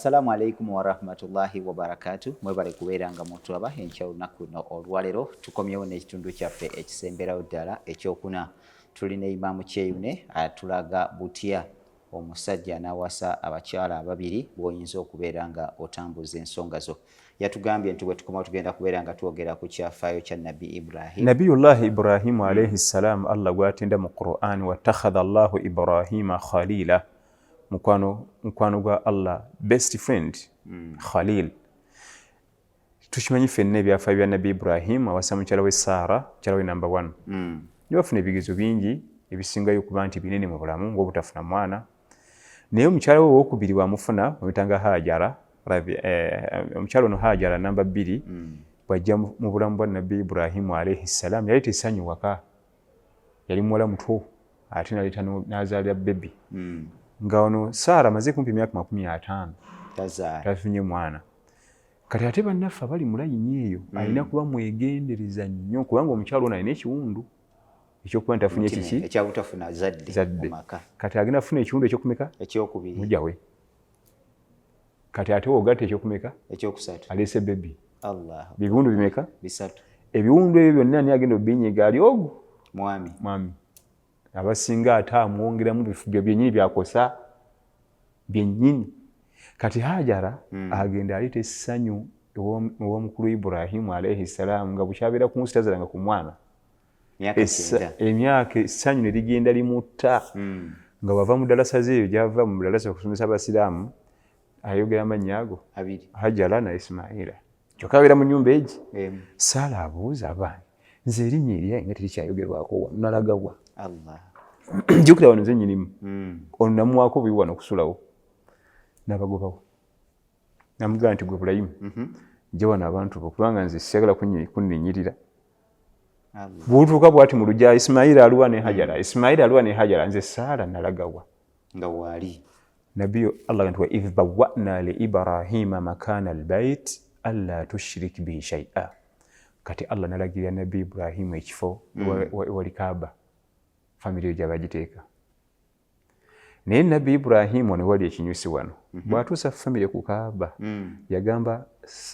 Assalamu alaikum warahmatullahi wabarakatu. Mwebale kubeera nga mutulaba enkya olunaku luno olwaleero. Tukomyewo n'ekitundu kyaffe ekisemberawo ddala ekyokuna. Tulina Imaamu Kyeyune atulaga butya omusajja n'awasa abakyala ababiri bw'oyinza okubeera nga otambuza ensonga zo. Yatugambye nti bwetukomawo tugenda kubeera nga twogera ku kyafaayo kya Nabbi Ibrahim. Nabiyullahi Ibrahimu alayhi salam, Allah gwatenda mu Quran, watakhadha Allahu Ibrahima khalila, mukwano gwa Allah, best friend, Khalil. Tukimanyi ffenna ebyafaayo bya Nabbi Ibrahim awasa mukyala we Sara, mukyala we number 1. Ne bafuna ebigezo bingi ebisingayo okuba nti binene mu bulamu ng'obutafuna mwana. Naye omukyala we owokubiri bw'amufuna bamuyitanga Hajara, omukyala ono Hajara namba 2 bw'ajja mu bulamu bwa Nabbi Ibrahimu alayhi salam, yaleeta essanyu waka. Yali muwala muto ate naleeta n'azaalira bebi. Nga ono Sara amaze kumpi emyaka 50 tafunye mwana. Kati ate bannaffe abali mu layini eyo alina kuba mwegendereza nnyo, kubanga omukyala ono alina ekiwundu ekyokuba nti afunye kiki ekyabutafuna zadde. Kati agenda kufuna ekiwundu ekyokumeka ekyokubiri mujjawe. Kati ate ogatta ekyokumeka ekyokusatu aleese bebi. Allah. Ebiwundu bimeka? Bisatu. Ebiwundu ebyo byonna ani agenda obinyiga? Ali ogu mwami. Mwami abasinga ate amwongeramu byo byennyini byakosa byennyini. Kati Hajara agenda aleeta essanyu ew'omukulu Ibrahimu alayhi salam, nga bukyabeera ku nsi tazalanga ku mwana. Emyaka essanyu ne ligenda limutta. Nga wava mu dalasa ze eyo gyava mu dalasa okusomesa abasiraamu, ayogera amannya ago Hajara na Ismaila, kyokka abeera mu nnyumba egi. Sara abuuza abaana, nze erinnya eryange nga terikyayogerwako wano, nalagawa? Jjukira wano nze nnyinimu. Ono namuwaako bubi wano okusulawo, n'abagobawo. Namugamba nti gwe Bulayimu, jja wano abantu bo, kubanga nze siyagala kunninyirira. Bw'otuuka bw'ati mu lujja, Ismaila aluwa ne Hajara, Ismaila aluwa ne Hajara, nze Sara nalagawa? Nga waali. Nabbi Allah nti wa idh bawwa'na li Ibrahima makana albayt alla tushrik bihi shay'a. Kati Allah nalagirira Nabbi Ibrahimu ekifo ewali Kaaba, famire eyo gy'abagiteeka. Naye Nabbi Ibrahimu wano wali ekinyusi wano, bw'atuusa famire ku Kaaba, yagamba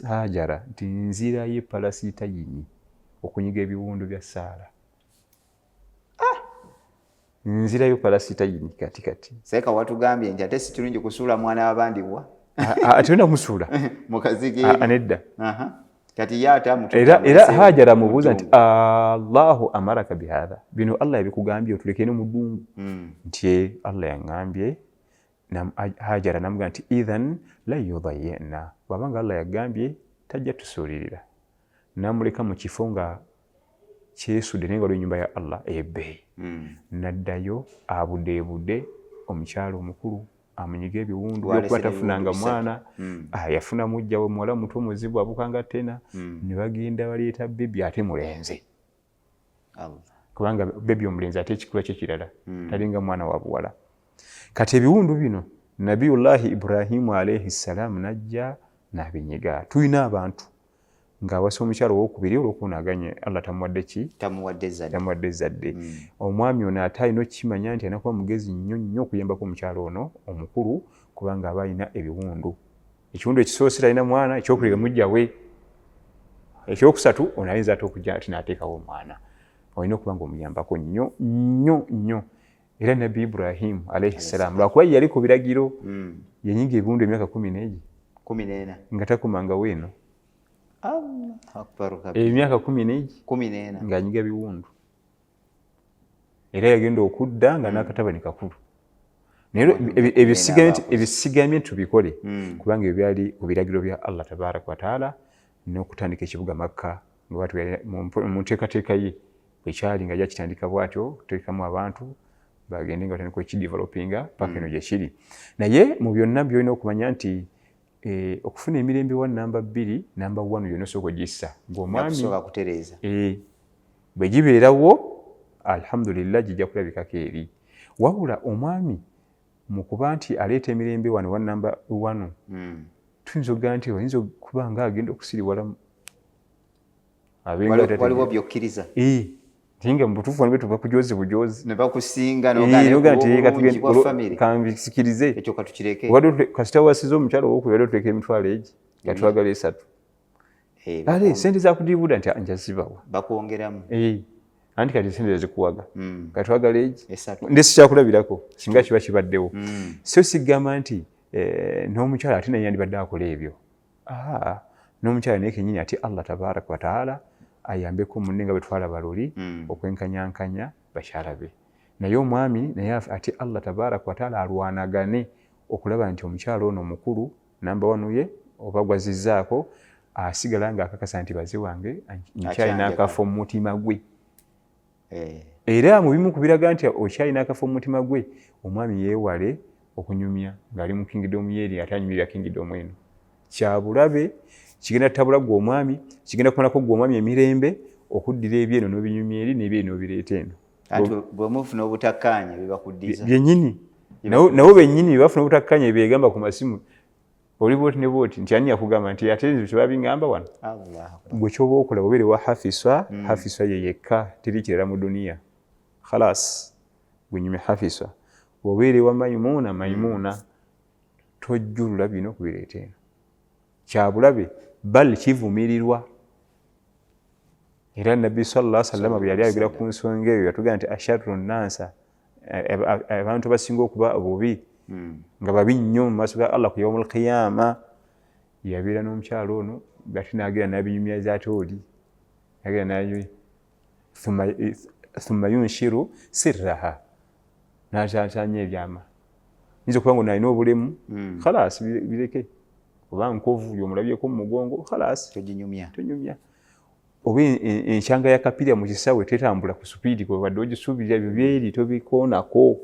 Hajara nti nzirayo epalasitayini okunyiga ebiwundu bya Saara. Nzirayo palasitayini kati kati. Seeka watugambye nti ate si kirungi kusuula mwana w'abandi wa? Ate olina kumusuula. Mukazigi. Nedda. Kati ye ate amututte Era Hajara amubuuza nti Allahu amaraka bihadha, bino Allah yabikugambye otuleke ne mu ddungu? Nti Allah yaŋŋambye. Hajara namugamba nti idhan la yudayina, bw'aba nga Allah yagambye tajja tusuulirira. Namuleka mu kifo nga kyesudde naye nga waliwo ennyumba ya Allah ey'ebbeeyi. N'addayo abudeebude omukyala omukulu amunyiga ebiwundu byokuba tafunanga mwana. Yafuna mujja we muwala muto muzibu abukanga tena. Ne bagenda baleeta bebi ate mulenzi, kubanga bebi omulenzi ate ekikula kye kirala, talinga mwana wa buwala. Kati ebiwundu bino Nabiyullahi Ibrahimu alayhi salam najja n'abinyiga. Tulina abantu ng'awasa omukyala owokubiri olw'okunaaganye Allah tamuwadde ki? Tamuwadde zadde. Omwami ono ate alina okukimanya nti alina kuba mugezi nnyo nnyo okuyambako omukyala ono omukulu, kubanga aba alina ebiwundu. Ekiwundu ekisoose talina mwana, ekyokubiri mujja we, ekyokusatu ono ayinza ate okujja ati n'ateekawo omwana. Olina okuba nga omuyambako nnyo nnyo nnyo. Era Nabbi Ibrahimu alayhi salam lwakuba ye yali ku biragiro, yanyiga ebiwundu emyaka 14 nga takomangawo eno. Emyaka 14 ng'anyiga biwundu. Era yagenda okudda nga n'akatabani kakulu. Naye ebisigamye tubikole, kubanga ebyo byali ku biragiro bya Allah tabaraka wa taala, n'okutandika ekibuga Makka mu nteekateeka ye bwekyali nga jakitandika bw'atyo, okuteekamu abantu bagende nga batandika okukidevelopinga paka eno gye kiri. Naye mu byonna by'olina okumanya nti okufuna emirembe wa namba 2, namba 1 yonna osooka ogissa ng'omwami bwe gibeerawo alhamdulillah gijja kulabikako eri. Wabula omwami mu kuba nti aleeta emirembe wano wa namba 1, tuyinza okugamba nti oyinza okuba nga agenda okusiriwalamu. Waliwo by'okkiriza. Tinga mu butuufu wano betuva kujozi bujozi ne bakusinga kanbisikirize ekyo katukireke. Kasita wasiza omukyalo owokubiri wadde otuleka emitwalo egi nga twagala esatu. Ale sente zakudibuda nti njazibawa bakwongeramu anti kati sente zikuwaga katwagala egi ndesi kyakulabirako singa kiba kibaddewo. So sigamba nti n'omukyala ate naye yandibadde akola ebyo. N'omukyala naye kennyini ate Allah tabaraka wa taala ayambeko munne nga bwe twalaba luli okwenkanyankanya bakyala be. Naye omwami naye ate Allah tabaraka wa taala alwanagane okulaba nti omukyala ono omukulu namba wanu ye oba gwazizzaako asigala ng'akakasa nti baze wange nkyalina akafo mu mutima gwe. Era mu bimu ku biraga nti okyalina akafo mu mutima gwe, omwami yeewale okunyumya ng'ali mu kingdom ye eri ate anyumirira kingdom eno. Kyabulabe, kigenda tabula gwe omwami, kigenda kumalako gwe omwami emirembe okuddira ebyeno n'obinyumya eri n'ebyeno n'obireeta eno. Anti bwe mufuna obutakkaanya bibakuddiza. Byennyini. Nabo bennyini bafuna obutakkaanya byegamba ku masimu. Oli bwoti ne bwoti nti ani yakugamba nti ate nze tebabingamba wano. Gwe ky'oba okola obeere wa Hafisa, Hafisa ye yekka teri kirala mu duniya. Khalas, gwe nyumya Hafisa. Obeere wa Maimuna, Maimuna tojjulula bino kubireeta eno. Kyabulabe bal kivumirirwa. Era Nabbi sallallahu alaihi wasallam bwe yali ayogera ku nsonga eyo yatugamba nti asharru nnansa, abantu abasinga okuba obubi nga babi nnyo mu maaso ga Allah ku yawmul qiyama, yabeera n'omukyalo ono ate n'agenda n'abinyumyaza ate oli agenda n'anyumya thumma yunshiru sirraha, n'asaasanya ebyama. Yinza okuba nga alina obulemu, khalas bireke, oba nkovu y'omulabyeko mu mugongo, khalas toginyumya, tonyumya. Oba enkyanga ya kapira mu kisaawe tetambula ku supiidi kwebadde ogisuubirira, ebyo byeri tobikoonako.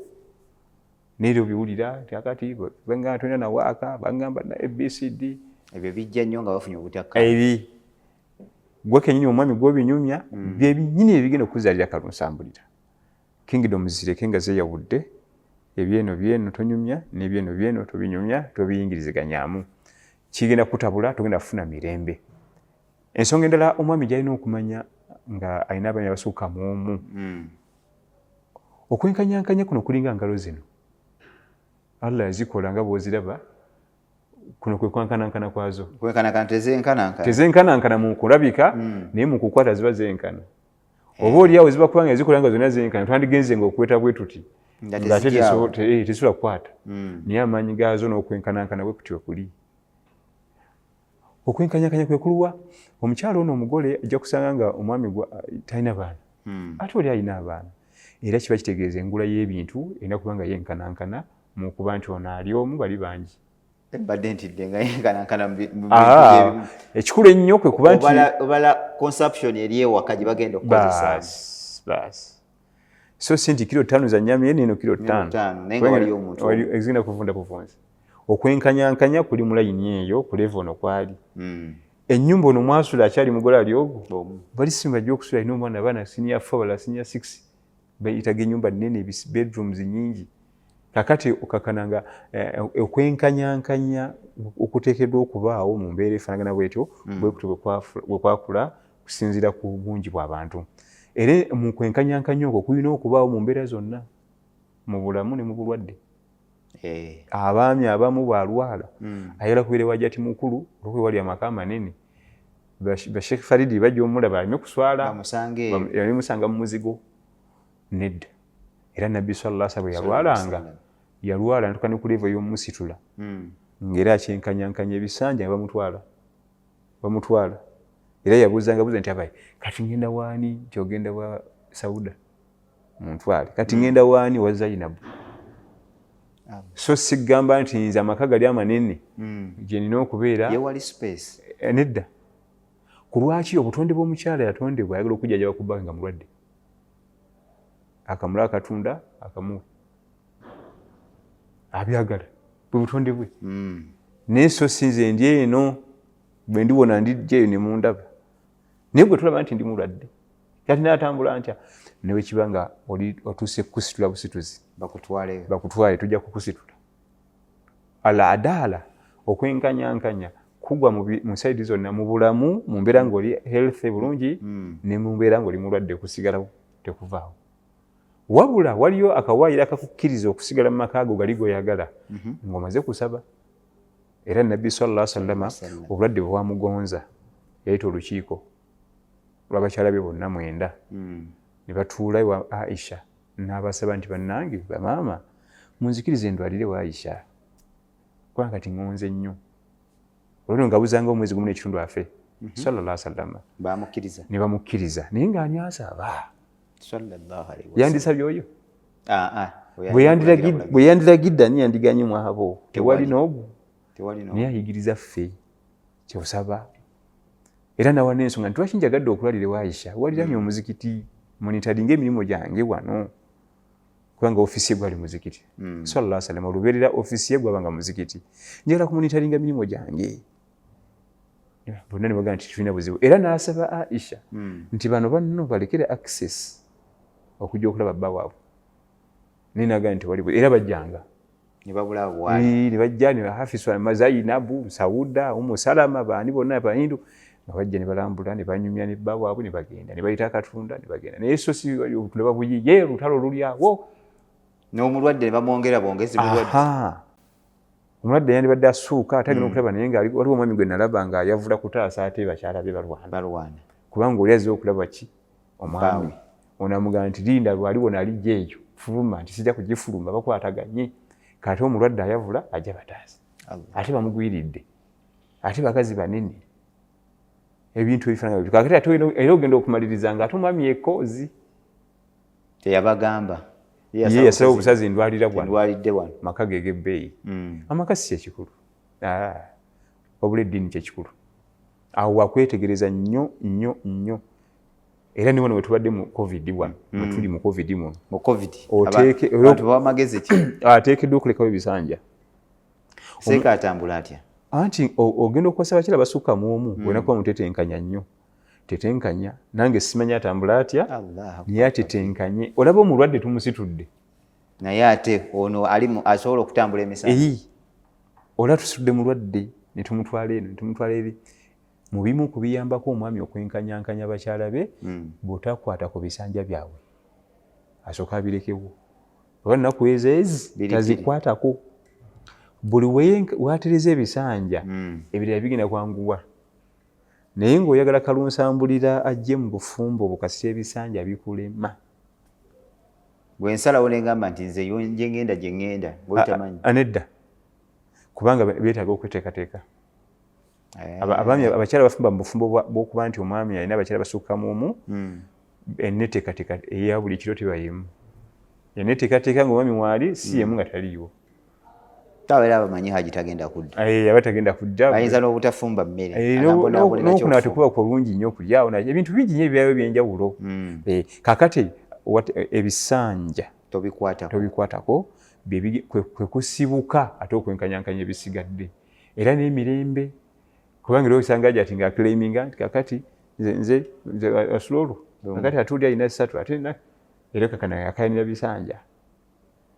Naye obiwulira nti akati bangamba tolina na waaka, bangamba na ABCD. Ebyo bijja nnyo nga bafunye obutakka. Ebi gwe kennyini omwami gw'obinyumya bye binnyini ebigenda okuzaalira kalunsambulira. Kingdom zireke nga zeeyawudde, ebyeno byeno tonyumya n'ebyeno byeno tobinyumya, tobiyingiriziganyaamu. Kigenda kutabula, togenda kufuna mirembe. Ensonga endala omwami gy'alina okumanya nga alina abaami abasukka mu omu, okwenkanyankanya kuno kulinga ngalo zino. Allah yazikola nga bw'oziraba, kuno kwe kwenkanankana kwazo. Tezenkanankana mu kulabika, naye mu kukwata ziba zenkana. Oba oli awo ziba kubanga yazikola nga zonna zenkana, twandigenze nga okweta bwe tuti ng'ate tezisobola kukwata. Naye amaanyi gaazo n'okwenkanankana bwe kutyo kuli. Okwenkanyankanya kwe kuluwa. Omukyala ono omugole ajja kusanga nga omwami talina baana, ate oli alina abaana. Era kiba kitegeeza engula y'ebintu erina kuba nga yenkanankana mu kuba nti ono ali omu bali bangi. Mbadde ntidde nga yenkanankana mu bintu. Ekikulu ennyo kwe kuba nti obala consumption eri ewaka gye bagenda okukozesa. Baasi. So si nti kilo 5 za nnyama eno kilo 5. Naye nga waliyo omuntu. Ezigenda kuvunda buvunzi. Okwenkanyankanya kuli mu layini eyo ku level ono kwali. Ennyumba ono mwasula akyali mugole ali ogwo. Bali simba ajja okusula alina omwana abaana senior 4 balala senior 6. Bayitaga ennyumba nnene, bedrooms nnyingi. Kakati okakananga okwenkanyankanya okuteekeddwa okubaawo mu mbeera efaanagana bwetyo, bwe kutyo bwe kwakula kusinziira ku bungi bw'abantu. Era mu kwenkanyankanya okwo kulina okubaawo mu mbeera zonna, mu bulamu ne mu bulwadde. Abaami abamu bw'alwala ayagala kubeera ewa jati mukulu olw'okuba wali amaka amanene. Ba Sheikh Faridi bajja omulaba aleme kuswala, bamusanga mu muzigo. Nedda. Era Nabbi sallallahu alaihi wasallam yalwalanga, yalwala natuka ne ku level y'omusitula. Ng'era akyenkanyankanya ebisanja nga bamutwala. Bamutwala. Era yabuuzanga buuza nti abaye, kati ngenda waani? Nti ogenda wa Sauda. Muntwale. Kati ngenda waani? Wa Zainabu. So sigamba nti nze amaka gali amanene gye nina okubeera. Yewali space. Nedda. Ku lwaki obutonde bw'omukyala yatondebwa ayagala okujjanjaba ku bba nga mulwadde. Akamula akatunda akamuwe. Abyagala bwe butonde bwe. Naye so si nze ndi eno bwe ndiwona ndijja eyo ne mundaba. Naye gwe tulaba nti ndi mulwadde. Kati n'atambula ntya? Ne bwe kiba nga oli otuuse kukusitula busituzi. Bakutwale. Bakutwale, tujja kukusitula. Al-adaala, okwenkanyankanya kugwa mu saidi zonna, mu bulamu, mu mbeera ng'oli healthy bulungi, ne mu mbeera ng'oli mulwadde kusigalawo. Tekuvaawo. Wabula waliyo akawaayiro akakukkiriza okusigala mu maka ago gali goyagala ng'omaze kusaba. Era Nabbi sallallahu alaihi wasallam obulwadde bwamugonza, yayita olukiiko lw'abakyala be bonna 9 ne batuula ewa Aisha n'abasaba nti bannange bamaama munzikirize ndwalire wa Aisha kubanga kati ŋŋonze nnyo. Olwo nga buzanga omwezi gumu n'ekitundu afe. Sallallahu alaihi wasallam bamukkiriza, ne bamukkiriza, naye ng'ani asaba? Yandisabye oyo bwe yandiragidde ani yandiganye mwabo? Tewali n'ogu. Naye ayigiriza ffe kyosaba. Era nawa n'ensonga nti lwaki njagadde okulalira ewa Aisha, waliranye omuzikiti, monitaringa emirimu gyange wano, kubanga ofiisi ye gwali muzikiti. Sallallahu alaihi wasallam olubeerera ofiisi ye gwabanga muzikiti, njagala kumonitaringa mirimu gyange. Bonna ne bagamba nti tulina buzibu. Era n'asaba Aisha nti bano banno balekere access okujja okulaba bba waabwe, naye n'agamba nti wali, era bajjanga ne bajja ne Hafisa, Zainabu, Sauda, Umu Salama, baani bonna Bahindu nga bajja ne balambula ne banyumya ne bba waabwe ne bagenda ne bayita akatunda ne bagenda. Naye so si obutunda babuyiye, olutalo luli awo n'omulwadde ne bamwongera bwongezi bulwadde. Omulwadde yandibadde asuuka ate agenda okulaba, naye nga waliwo omwami gwe nalaba nga ayavula kutaasa ate bakyala be balwana, kubanga oli azze okulaba ki omwami ono amugamba nti linda lwali wona alijja eyo fuluma, nti sijja kugifuluma, bakwataganye. Kati omulwadde ayavula ajja bataasa, ate bamugwiridde, ate bakazi banene, ebintu ebifaanana bityo. Kakati ate era ogenda okumaliriza nga ate omwami ekoozi teyabagamba, ye yasalawo obusazi, ndwalira wano maka ge gebbeeyi. Amaka si kyekikulu, wabula eddiini kyekikulu. Awo wakwetegereza nnyo nnyo nnyo. Era ne wano wetubadde mu COVID wano, wetuli mu COVID muno, ateekeddwa okulekawo ebisanja. Seeka atambula atya? Anti ogenda okukwasa abakyala basukka mu omu, olina kuba mutetenkanya nnyo. Tetenkanya, nange simanyi atambula atya, naye atetenkanye. Olaba omulwadde tumusitudde, naye ate ono ali asobola okutambula emisana. Olaba tusitudde mulwadde ne tumutwala eno ne tumutwala eri. Mu bimu ku biyambako omwami okwenkanyankanya bakyala be, bw'otakwata ku bisanja byabwe asooka abirekewo oba nnaku ezeezi tazikwatako. Buli watereza ebisanja ebirala bigenda kwanguwa. Naye ng'oyagala kalunsambulira ajje mu bufumbo bukasira ebisanja bikulema. Bwe nsalawo ne ngamba nti nze gye ngenda gye ŋŋenda ng'otamanyi. Nedda, kubanga beetaaga okweteekateeka. Abaami abakyala bafumba mu bufumbo bw'okuba nti omwami alina abakyala basukka mu omu, enneteekateeka eya buli kiro teba yemu. Enneteekateeka ng'omwami waali si yemu nga taliiwo. Tabeera bamanyi Haji tagenda kudda. Aba tagenda kudda. Ayinza n'obutafumba mmere. N'okunaaba tekuba kulungi nnyo okulyawo, naye ebintu bingi nnyo ebibaayo eby'enjawulo. Kaakati ebisanja tobikwatako, kwe kusibuka ate okwenkanyankanya ebisigadde. Era n'emirembe, kubanga era osanga Haji ati ng'aclaiminga nti kakati nze asula olwo, kakati ate oli alina 3, ate era kakana akayanira bisanja.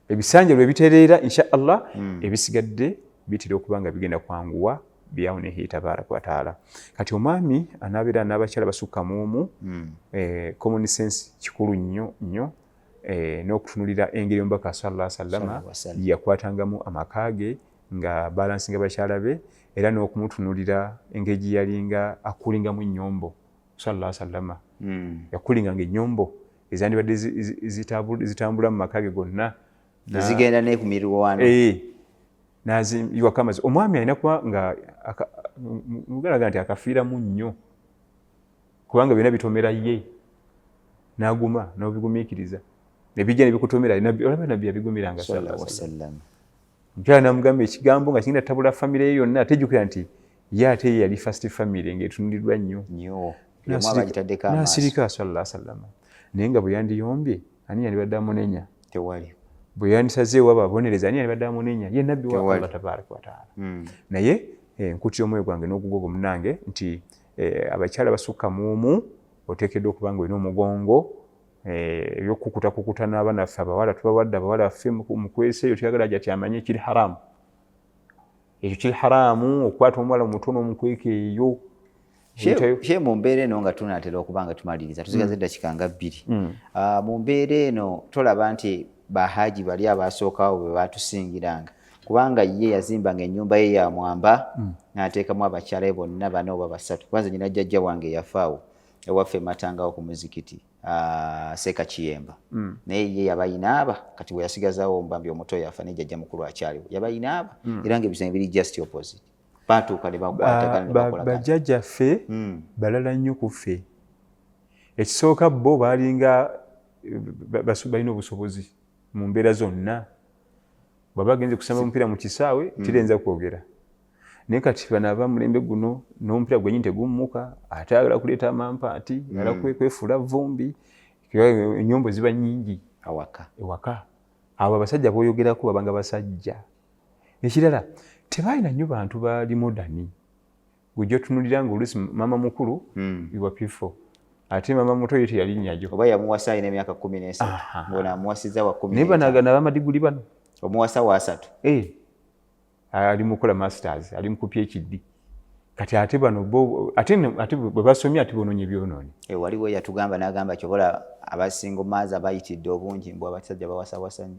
Ebisanja lwe bitereera insha Allah, ebisigadde bitera okuba nga bigenda kwanguwa biawunihi tabaraka wataala. Kati omwami anaabeera n'abakyala basukka mu omu, common sense kikulu nnyo nnyo, n'okutunulira engeri omubaka sallallahu alaihi wasallam yakwatangamu amaka ge nga balansinga bakyala be, era n'okumutunulira engeri gye yalinga akulingamu ennyombo sallallahu alaihi wasallam. Yakulinganga ennyombo ezandibadde zitambula mu maka ge gonna, zigenda ne ku mirwano. Naziyiwako amazzi. Omwami alina kuba nga mugalaga nti akafiiramu nnyo, kubanga byonna bitomera ye, n'aguma n'obigumiikiriza ne bijja ne bikutomera. Olaba Nabbi yabigumiranga sallallahu alaihi wasallam. Omukyala n'amugamba ekigambo nga kigenda tabula famire ye yonna, ate jjukira nti ye ate ye yali first family ng'etunuliddwa nnyo. N'asirika sallallahu alaihi wasallam. Naye nga bwe yandiyombye ani yandibadde amunenya? Tewali. Bwe yandisazeewo abo abonereza ani yandibadde amunenya? Ye Nabbi wa Allah tabaraka wa taala. Naye nkutira omwoyo gwange n'ogugogo munnange nti abakyala basukka mu omu, oteekeddwa okuba nga olina omugongo ebyokukutakukuta n'abaana baffe abawala tubawadde abawala baffe mukwese eyo tuyagala ajja tyamanye ekiri haramu. Ekyo kiri haramu okukwata omuwala omuto n'omukweka eyo. She mu mbeera eno nga tunaatera okuba nga tumaliriza, tusigaza eddakiika nga 2. Mu mbeera eno tolaba nti bahaji bali abasookawo bwe batusingiranga, kubanga ye yazimbanga ennyumba ye ya mwamba n'ateekamu abakyala be bonna bana oba basatu. Kubanza nyina jjajja wange yafaawo ewaffe Matangawo ku muzikiti, Seeka Kiyemba, naye ye yabayinaaba. Kati bwe yasigazawo omubambi omuto yafa, naye jjajja mukulu akyaliwo, yabayinaaba era ng'ebisenge biri just opposite, batuuka ne bakwatagana ne bakolagana. Bajjajjaffe balala nnyo ku ffe. Ekisooka, bo baalinga balina obusobozi mu mbeera zonna. Bw'aba agenze kusamba omupiira mu kisaawe, tirenza kwogera. Naye kati bano abamulembe guno, n'omupiira gwenyini tegummuka, ate ayagala kuleeta amampaati, ayagala kwefuula vumbi, ennyombo ziba nnyingi awaka. Ewaka. Abo abasajja boyogerako babanga basajja. Ekirala, tebalina nnyo bantu bali modern. Gujja otunulira nga oluusi maama mukulu iwa pifo, ate maama muto ye teyalinnyajo. Oba yamuwasa alina emyaka 13, ng'ono amuwasiza wa kumi Naye n'etaano. Banagana abamadiguli bano. Omuwasa wa 30. Eh, ali mukola masters, ali mu ku PhD. Kati ate bano bo ate bwe basomye, ate bonoonye ebyonoonye. Waliwo yatugamba n'agamba kyobola abasinga maazi abayitidde obungi, mbu abasajja bawasawasa nnyo.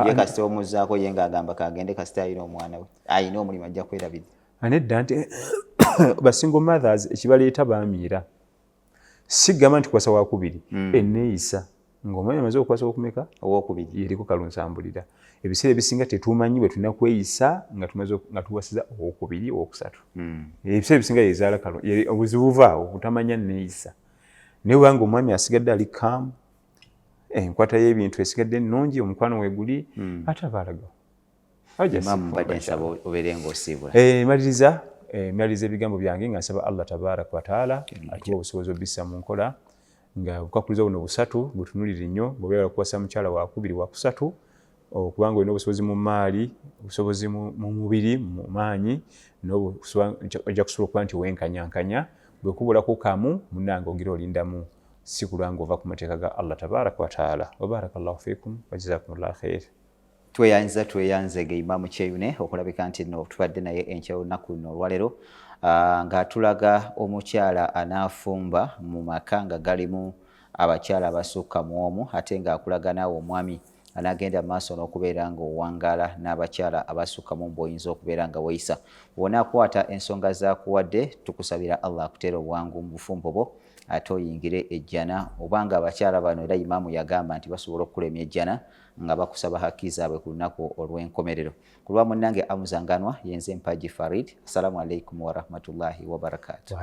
Ye kasita omuzzaako, ye ng'agamba kagende, kasita alina omwana we, alina omulimu, ajja kwerabira. Nedda, nti ba single mothers ekibaleeta baamiira. Sigamba nti kuwasa wakubiri, enneeyisa ng'omwami amaze okuwasa okumeka? Owokubiri. Yeriko kalunsambulira. Ebiseera ebisinga tetumanyi bwe tulina kweyisa nga tumaze nga tuwasiza owokubiri, owokusatu. Ebiseera ebisinga yezaala kalo obuzibu buvaawo butamanya nneeyisa. Naye obanga omwami asigadde ali calm, enkwata y'ebintu esigadde ennungi, omukwano weeguli, ate aba alagawo. Imaamu, mbadde nsaba obeere ng'osiibula. Maliriza ebigambo byange nga nsaba Allah tabaraka wataala atuwa obusobozi obissa mu nkola nga bukakuliza buno busatu. Butunulire nnyo bw'obeera kuwasa mukyala wakubiri, wakusatu, okubanga olina obusobozi mu maali, obusobozi mu mubiri, mu maanyi, ojja kusobola okuba nti wenkanyankanya. Bwe kubulako kamu, munnange, ogira olindamu, si kulwa ng'ova ku mateeka ga Allah tabaraka wataala. Wabaraka llahu fikum wajazakumullah khair. Tweyanza, tweyanzege Imaamu Kyeyune okulabika nti nno tubadde naye enkya olunaku luno olwaleero, ng'atulaga omukyala anaafumba mu maka nga galimu abakyala abasukka mu omu, ate ng'akulaga naawe omwami anaagenda mu maaso n'okubeera ng'owangaala n'abakyala abasukka mu bw'oyinza okubeera nga weeyisa. Bw'onaakwata ensonga z'akuwadde, tukusabira Allah akuteera obwangu mu bufumbo bwo, ate oyingire ejjana, obanga abakyala bano era imaamu yagamba nti basobola okukulemya ejjana nga bakusaba haki zaabwe ku lunaku olw'enkomerero. Ku lwa munnange Amuza Nganwa, yenze Mpaji Farid. Assalamu alaikum warahmatullahi wabarakatu.